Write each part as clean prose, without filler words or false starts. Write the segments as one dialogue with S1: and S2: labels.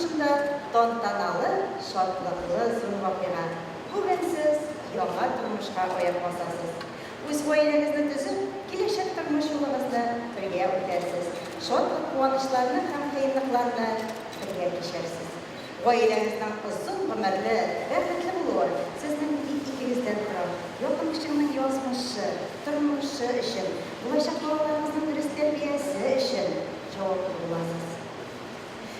S1: тормышында тантаналы, шатлыклы зур вакыйга. Бүген сез яңа тормышка аяк басасыз. Үз гаиләгезне төзеп, киләчәк тормыш юлыгызны бергә үтәрсез, шатлык-куанычларны һәм кыенлыкларны бергә кичәрсез. Гаиләгезнең озын гомерле, бәхетле булуы сезнең тик икегездән тора. Якын кешеңнең язмышы, тормышы өчен, булачак балаларыгызның дөрес тәрбиясе өчен җаваплы буласыз.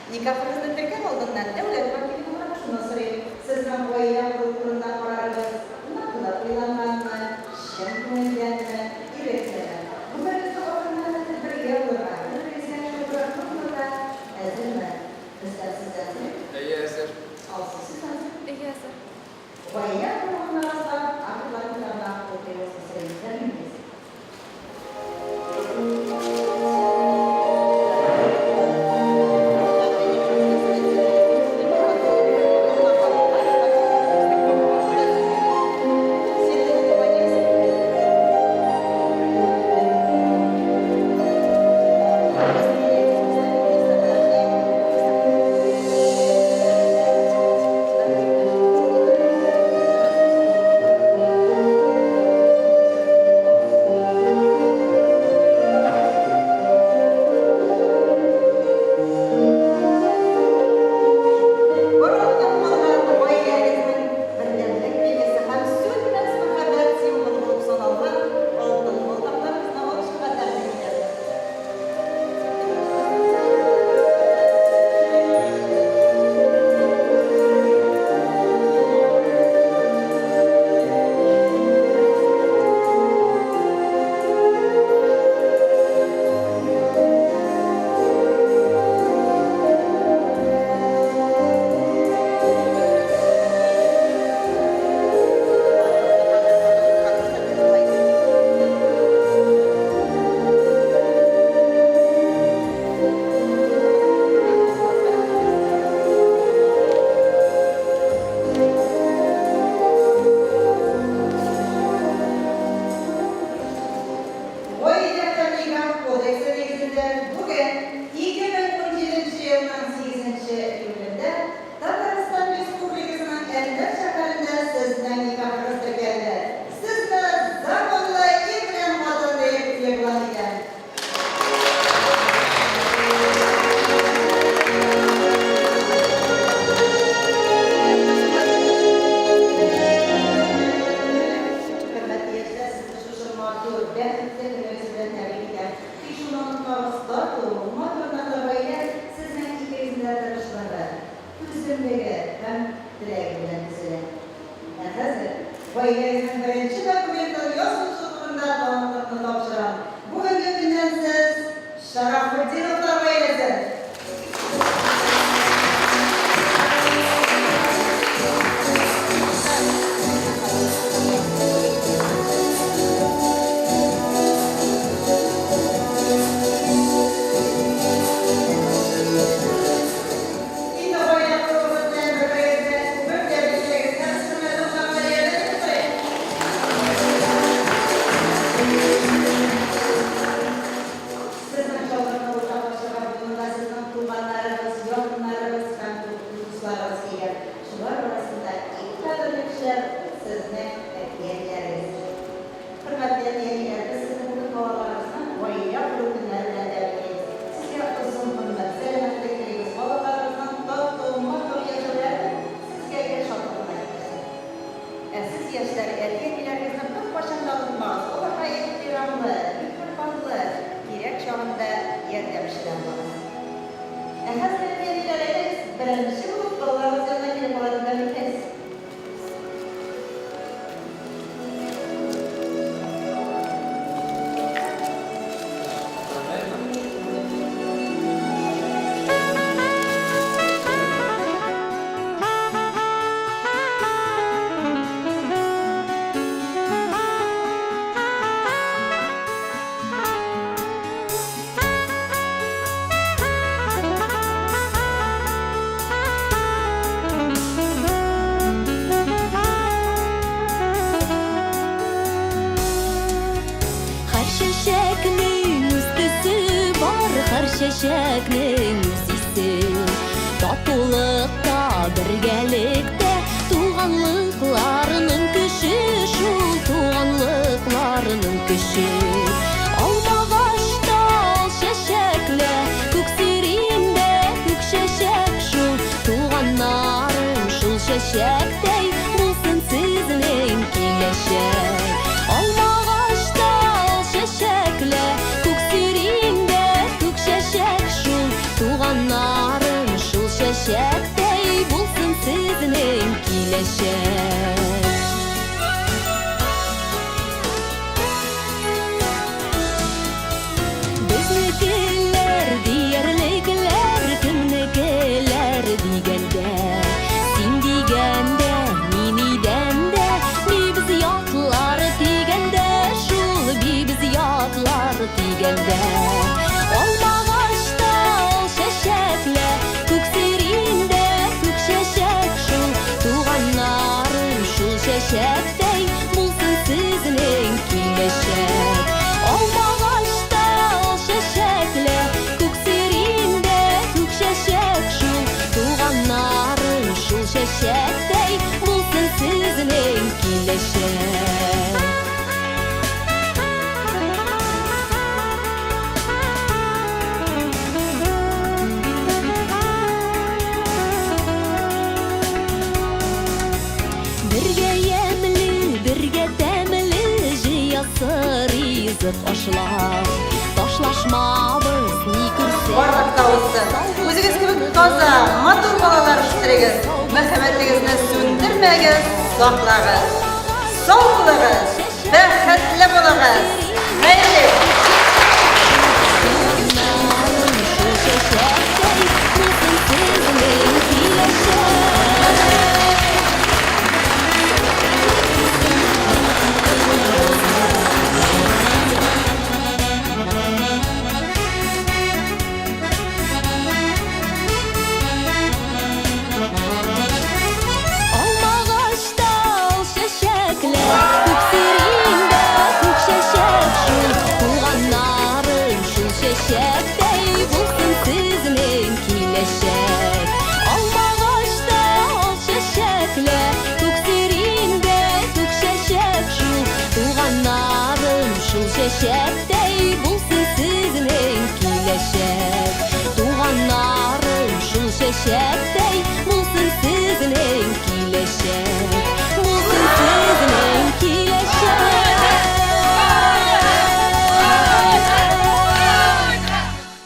S1: Никахыгызны теркәр алдыннан дәүләт вәкиле буларак шуны сорыйм, сезнең гаилә кору турында карарыгыз ныклы уйланганмы, чын күңелдәнме, иреклеме? Гомерегезне ахырына хәтле бергә булырга, бер-берегезгә тугрылыклы булырга әзерме? Рөстәм, сез әзер?
S2: Әйе, әзер.
S1: Алсу, сез әзер?
S3: Әйе, әзер.
S1: Гаилә корулыгын раслап, актлар китабына кул куюыгызны сорыйм. Тәкъдим итегез. Борынгыдан калган гаиләгезнең бердәмлек билгесе һәм сүнмәс мәхәббәт символы булып саналган алтын балдакларыгызны алышырга тәкъдим итәбез. Гаилә һәм никах кодексы нигезендә бүген, 2017 нче елның сигезенче июлендә Татарстан Республикасының Әлмәт шәһәрендә сезнең никахыгыз теркәлде. Сезне законлы ир белән хатын диеп игълан итәм. Хөрмәтле яшьләр, сезне шушы матур, бәхетле көнегез белән тәбрик итәм. Тик шуны онытмагыз, тату, матур ныклы гаилә сезнең икегезнең дә тырышлыгы, түземлеге һәм теләге белән төзелә. Ә хәзер гаиләгезнең беренче документын язучы турында таныклыкны тапшырам. Бүгенге көннән сез, Шарафутдиновлар гаиләсе! Инде гаилә коруыгыз белән бер-берегезне үбеп тәбрикләгез һәм хөрмәтле кунаклар ярдәм итеп торыйк. Сезнең шатлыкны уртаклашырга бүген монда сезнең туганнарыгыз, якыннарыгыз һәм дусларыгыз килгән. Шулар арасында иң кадерле кешеләр, ул сезнең әти-әниләрегез. Хөрмәтле әти-әниләр, без сезне бүген балаларыгызның гаилә кору көннәре белән тәбриклибез. Сезгә озын гомер, сәламәтлек телибез, балаларыгызның тату, матур яшәүләре сезгә гел шатлык кына китерсен. Ә сез, яшьләр, әти-әниләрегезне беркайчан да онытмагыз, аларга ихтирамлы, миһербанлы, кирәк чагында ярдәмче дә булыгыз. Ә хәзер, әти-әниләр, әйдәгез, беренче булып балаларыгыз янына килеп аларны тәбрикләгез.
S2: Татулыкта, бергәлектә, туганлыкларының көче шул, туганлыкларының көче. Алмагачта ал чәчәкле, күк сириндә күк чәчәк шул, туганнарым шул чәчәктәй булсын сезнең киләчәк. Алмагачта ал чәчәкле, күк сириндә күк чәчәк шул, туганнарым шул чәчәктәй булсын сезнең киләчәк. Безнекеләр диярлекләр, кемнекеләр дигәндә, син дигәндә, мин идәндә, бибез ятлар дигәндә, шул бибез ятлар дигәндә. Алмагачта ал чәчәкле, күк сиринде күк чәчәк шул, туганнарым шул чәчәктәй булсын сезнең киләчәк. Алмагачта ал чәчәкле, күк сиринде күк чәчәк шул, туганнарым шул чәчәктәй булсын сезнең киләчәк. Бергә ямьле, бергә тәмле җыясы ризык ашлар. Ташлашмабыз, ни күрсәк.
S1: Барлык тавысын. Үзегез кебек таза, матур балалар үстерегез. Мәхәббәтегезне сүндермәгез, саклагыз. Сау булыгыз, бәхетле булыгыз. Хәерле!
S2: Туганнарым шул чәчәктәй булсын сезнең киләчәк. Алмагачта ал чәчәкле, күк сиринде күк чәчәк шул, туганнарым шул чәчәктәй булсын сезнең киләчәк. Алмагачта ал чәчәкле, күк сиринде күк чәчәк шул, туганнарым шул чәчәктәй булсын сезнең киләчәк. Туганнарым шул чәчәктәй